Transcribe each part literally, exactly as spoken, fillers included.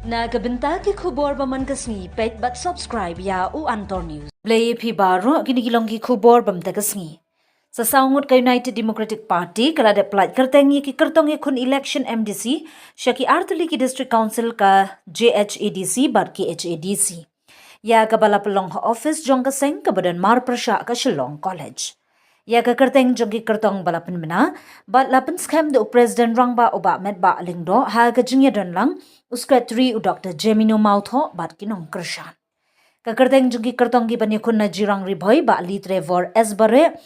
Na ka bynta ki khubor ba man ka sngi, peit bad subscribe ïa U Antor News. Khublei ïa phi baroh, kine ki long ki khubor ba mynta ka sngi. Sa saw ngut ka United Democratic Party ka la dep pyllait kyrteng ïa ki kyrtong ïakhun election M D C sha ki artylli ki District Council ka J H A D C bad K H A D C, ïa kaba la pynlong ha office jong ka seng kaba don marpyrshah ka Shillong College. Ïa ka kyrteng jong ki kyrtong ba la pynbna bad la pynskhem da u President Rangbah u Bah Metbah Lyngdoh ha ka jingïadonlang u Secretary u Doctor Jemino Mawthoh bad ki nongkyrshan. Ka kyrteng jong ki kyrtong kiban ïakhun na Jirang Ri Bhoi, Bah Lee Trevor S Bareh,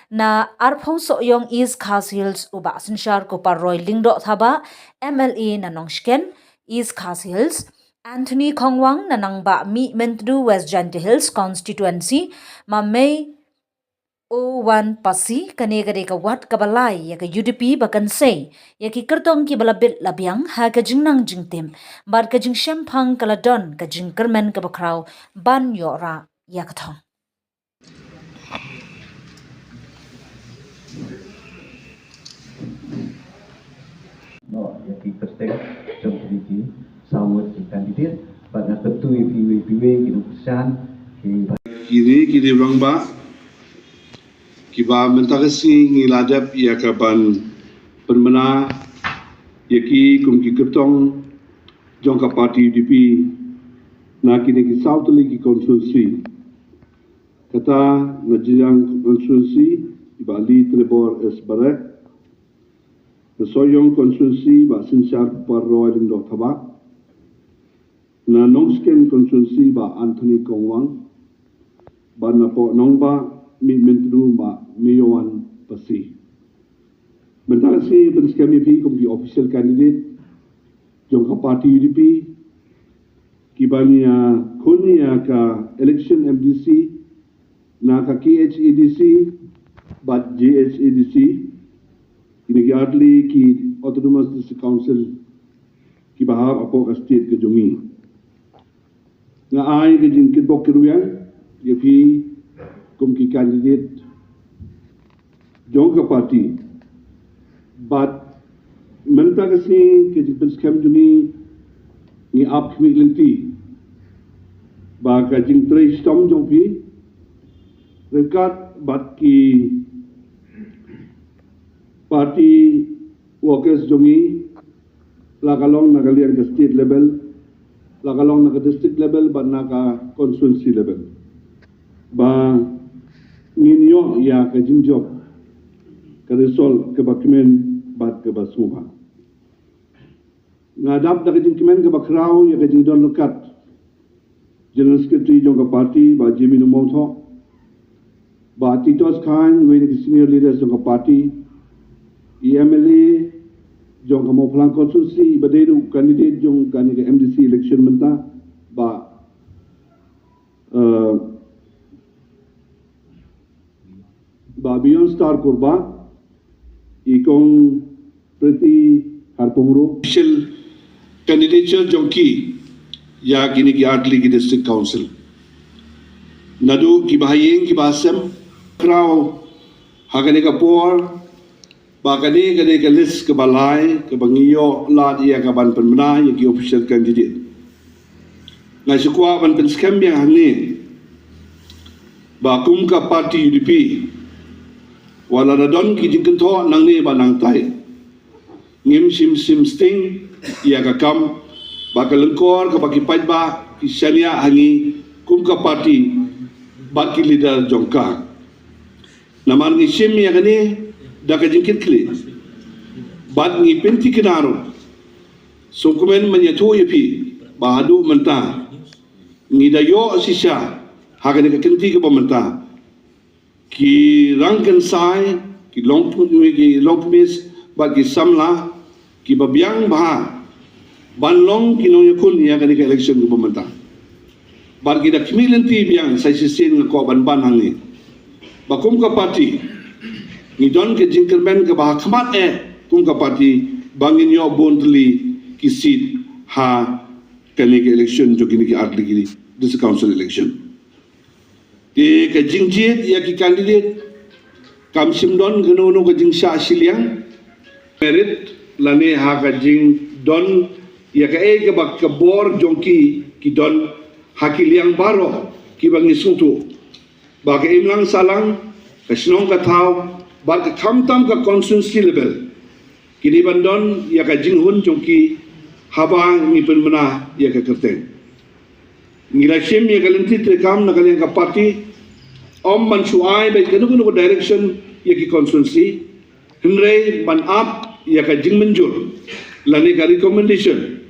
na Arphew Sohiong, East Khasi Hills, u Bah Synshar Kupar Roy Lyngdoh Thabah, M L A na Nongshken, East Khasi Hills, Anthony Khongwang na Nangbah Mihmyntdu, West Jaintia Hills Constituency, ma Mei O Wan Pasi. Kane ka dei ka wat kaba lai ïa ka U D P ba kan sei ïa ki kyrtong kiba la bit la biang ha ka jingnang jingtip bad ka jingshemphang ka la don ka jingkyrmen kaba khraw ban ïoh rah ïa ka thong. Noh ïa ki kyrteng jong kine ki saw ngut ki candidate bad nga kyntu ïa phi iwei pa iwei ki nongkyrshan ki ba kine ki dei rangbah kiba mynta ka sngi ngi la dep ïa ka ban pynbna ïa ki kum ki kyrtong jong ka party U D P na kine ki saw tylli ki constituency. Kata na Jirang constituency, i Bah Lee Trevor S Bareh, na Sohiong constituency, Bah Synshar Kupar Roy Lyngdoh Thabah, na Nongshken constituency, Bah Anthony Khongwang, bad na poh Nangbah Mihmyntdu, Bah Mei O Wan Pasi. Mynta ka sngi pynskhem ïa phi kum ki official candidate jong ka party U D P kiban ïakhun ïa ka election M D C na ka K H A D C bad J H A D C. Kine ki artylli ki Autonomous District Council kiba hap hapoh ka state ka jong ngi. Nga ai ka jingkyrpad kyrwiang ïa phi kum ki candidate jong ka party. Bad mynta ka sngi ka jingpynskhem jong ngi, ngi ap khmih lynti ba ka jingtrei shitom jong phi ryngkat bad ki party workers jong ngi, la ka long na ka liang ka state level, la ka long na ka district level bad na ka constituency level, ba ngin ïoh ïa ka jingjop, ka result kaba kmen bad kaba sngewbha. Nga dap da ka jingkmen kaba khraw ïa ka jingdon ryngkat General Secretary jong ka party, Bah Jemino Mawthoh, Bah Titos Chyne, uwei na ki senior leaders jong ka party, i M L A jong ka Mawphlang constituency, iba dei ruh candidate jong kane ka M D C election mynta, Bah, eh, Bah Beyond Star Kurbah, i Kong Priti Kharpong ruh. Official candidature jong ki ïa kine ki artylli ki district council. Naduh kiba ha ïing kiba ha sem, khraw ha kane ka por, ba kane ka dei ka list kaba lai kaba ngi ïoh lad ïa ka ban pynbna ïa ki official candidate. Nga shu kwah ban pynskhem biang hangne ba kum ka party U D P, wat la da don ki jingkynthoh nangne bad nangtai, ngim shym shym sting ïa ka kam bad ka lyngkor kaba ki paidbah ki shaniah ha ngi kum ka party bad ki leader jong ka. Namar ngi shim ïa kane da ka jingkitkhlieh bad ngi pynthikna ruh. Sngewkmen ban ïathuh ïa phi ba haduh mynta ngi da ïoh shisha ha kane ka kynti kaba mynta ki rangkynsai, ki long, ki longkmie bad ki samla kiba biang bha ban long ki nongïakhun ïa kane ka election kaba mynta. Bad ki da khmih lynti biang sa shisien nga kwah ban ban hangne ba kum ka party ngi don ka jingkyrmen kaba ha khmat eh kum ka party ba ngin ïoh bun tylli ki seat ha kane ka election jong kine ki artylli ki district council election. Te ka jingjied ïa ki candidate kam shym don kano kano ka jingshah shiliang merit lane ha ka jingdon ïa kaei kaba ka bor jong ki ki don ha ki liang baroh kiba ngi sngewthuh ba ka imlang sahlang, ka shnong ka thaw, bad ka khamtam ka constituency level, kine ban don ïa ka jinghun jong ki haba ngi pynbna ïa ka kyrteng. Ngi la shim ïa ka lynti treikam na ka liang ka party, ym ban shu ai beit kano kano ka direction ïa ki constituency, hynrei ban ap ïa ka jingmynjur lane ka recommendation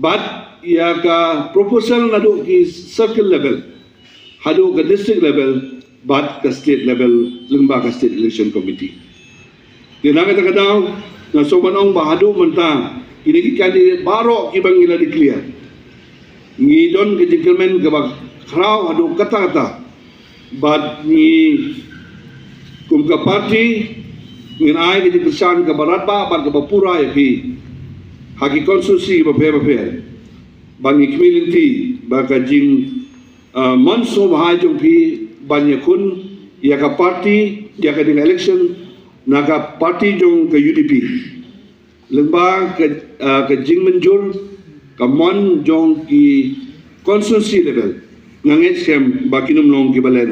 bad ïa ka proposal naduh ki circle level haduh ka district level bad ka state level lyngba ka State Election Committee. Te na kata ka daw, nga sngewbha ban ong ba haduh mynta kine ki candidate baroh kiba ngi la declare, ngi don ka jingkyrmen kaba khraw haduh katta katta, bad ngi kum ka party ngin ai ka jingkyrshan kaba radbah bad kaba pura ïa phi ha ki constituency bapher bapher. Bad ngi khmih lynti ba ka jing, uh, mon sngewbha jong phi ban ïakhun ïa ka party ïa ka ding election na ka party jong ka U D P. Lyngba ka, uh, ka jingmynjur ka mon jong ki constituency level, nga ngeit skhem ba kin ym long kiba len